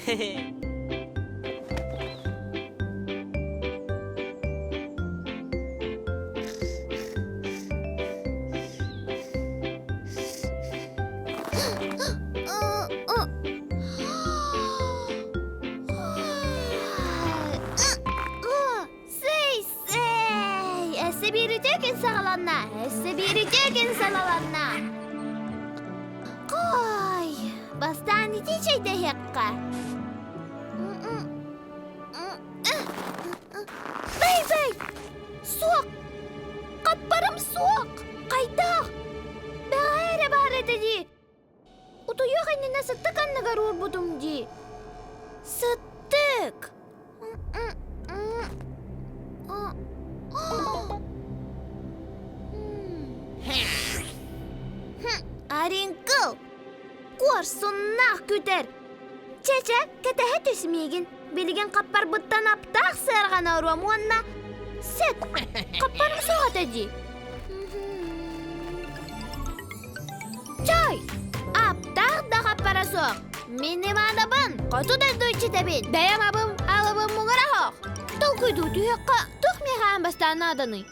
Hey, hey! Сэй-сэй! Өссө биир үтүө күн саҕаланна! Өссө биир үтүө күн салаланна! Кой! Бастаан ити чэйдэһиэххэ. Бэй-бэй! Суох! Хаппарым суох! Хайдах? Бэҕэһээ эрэ баар этэ дии. Утуйуох иннинэ сыттык анныгар уурбутум дии. Сыттык! Ариҥкыл! Куорсуннаах күтэр! Чэ-чэ, кэтэһэ түс миигин. Билигин хаппарбыттан аптаах сыарҕаны оруом уонна сөп, хаппарым суох этэ дии. Чай! Аптаах да хаппара суох. Мин Иванабын, хоту дойду иччитэбин. Бэйэм абым, алыбым муҥура оһох. Толкуйдуу түһүөххэ, туох миэхэ аан бастаан нааданый?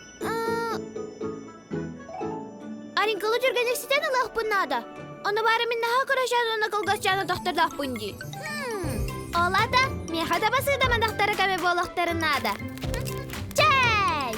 Аринкалы түргэнник ситэн ылыахпын наада. Ону баара мин наһаа кырачаан уонна кылгасчаан атахтардаахпын дии. Ол аата, миэхэ да басыыдам атахтара кэмэ буолуохтарын наада. Чэй!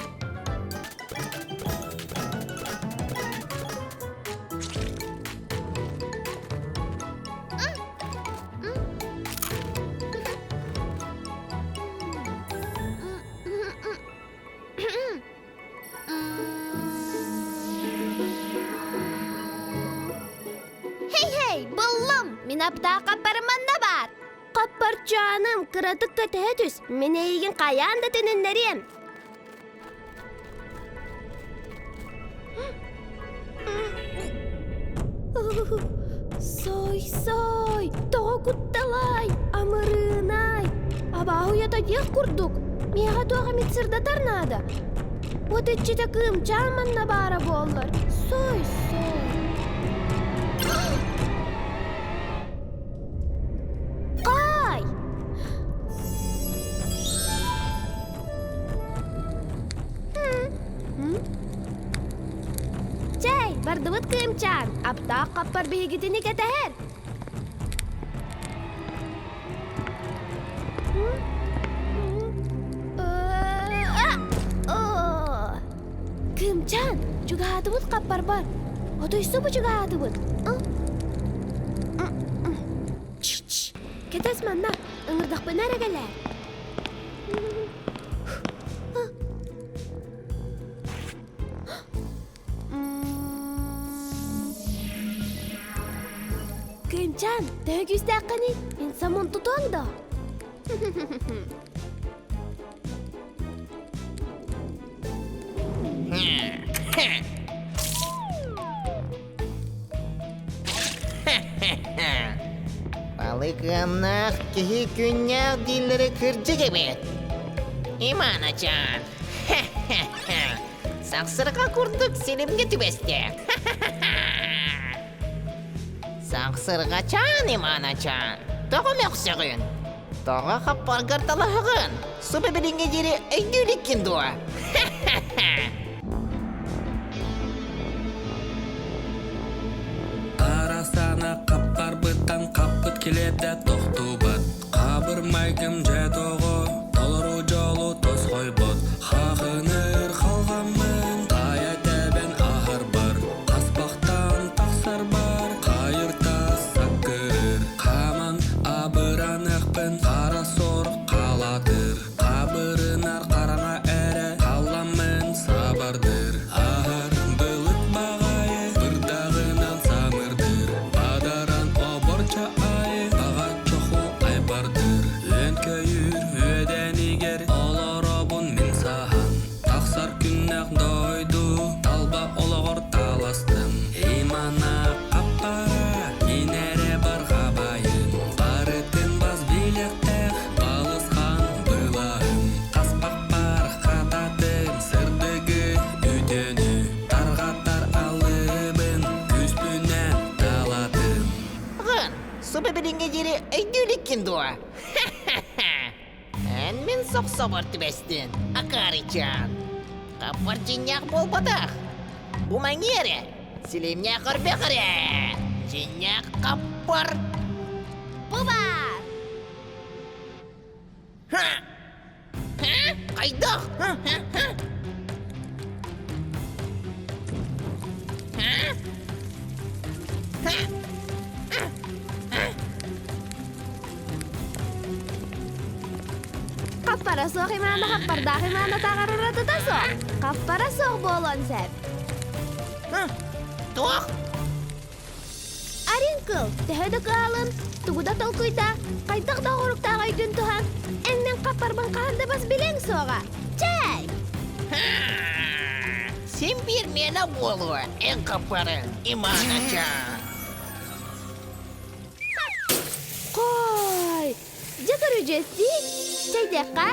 Хей-хей, буллум! Мин аптаах хаппарым манна баар. Хаппарчааным, кыратык кэтэһэ түс. Мин эйигин хайаан да төнүннэриэм. Сой-сой, тоҕо кутталай, амырыынай, абааһы уйата диэх курдук. Миэхэ туох эмит сырдатар наада. Вот иччитэ кыымчаан манна баара буоллар. Сой-сой. Кай! Чэй, бардыбыт кыымчаан, аптаах хаппар биһигитини кэтэһэр. Кыымчаан, чугаһаатыбыт хаппарбар. Отойсу бу чугаһаатыбыт. Кэтэс манна, ыҥырдахпына эрэ кэлээр. Кыымчаан, төһө күүстээххиний? Мин самун тутуом да? Балык ыамнаах киһи күннээх дииллэрэ кырдьык эбит. Иманачаан, Сахсырҕа курдук силимҥэ түбэстэ. Сахсырҕачаан, Иманачаан, тоҕо мөхсөҕүн? Тоҕо хаппаргар талаһаҕын? Субэ билиҥҥэ диэри өйдүү иликкин дуо? Арасана хаппарбыттан хаппыт килиэптэ тохтубат Хабыр майгым дьэ тоҕо толору дьолу тосхойбот Хахыныр халҕаммын хайа тэбэн аһарбар Хаспахтан тахсарбар хайыр тас саккырыр Хаман абыраныахпын. Хара сор халатыр, хабырынар хараҥа эрэ халламмын сабардыр. Аһар былыт баҕайы бырдаҕынан самырдыр. Бадаран оборчо айы баҕа чоху айбардыр. Үөн-көйүүр үөдэнигэр олоробун мин саһан. Тахсар күннэх дойду талба олоҕор таластым. Имана хаппара, мин эрэ барҕабайым. Барытын бас билэхтээх балысхан былаһым. Хаспахпар хататым сырдыгы үтүөнү. Тарҕатар алыбын күүспүнэн талатым. Гын, субу билиҥҥэ диэри өйдүү иликкин дуо? Эн мин сохсобор түбэстин, акаарычаан. Хаппар дьиҥнээх буолбатах. Бу мэҥиэ эрэ, силимнээх өрбөх эрэ. Дьиҥнээх хаппар. Бу баар! Ха! Ха? Хайдах? Ха? Ха? Ха? Ха? Ха? Хаппара суох имаана хаппардаах имаана таҕарыратыта суох. Хаппара суох буолуон сөп. Туох? Арин кыл, төһө да кыалын, тугу да толкуйда, хайдах да оҕуруктаах өйгүн туһан, эн мин хаппарбын хаһан да бас билиэҥ суоҕа. Чэй! Син биир миэнэ буолуо, эн хаппарыҥ, Иманачаан. Хой! Дьэ көрүдьүөстүү, чэйдиэххэ.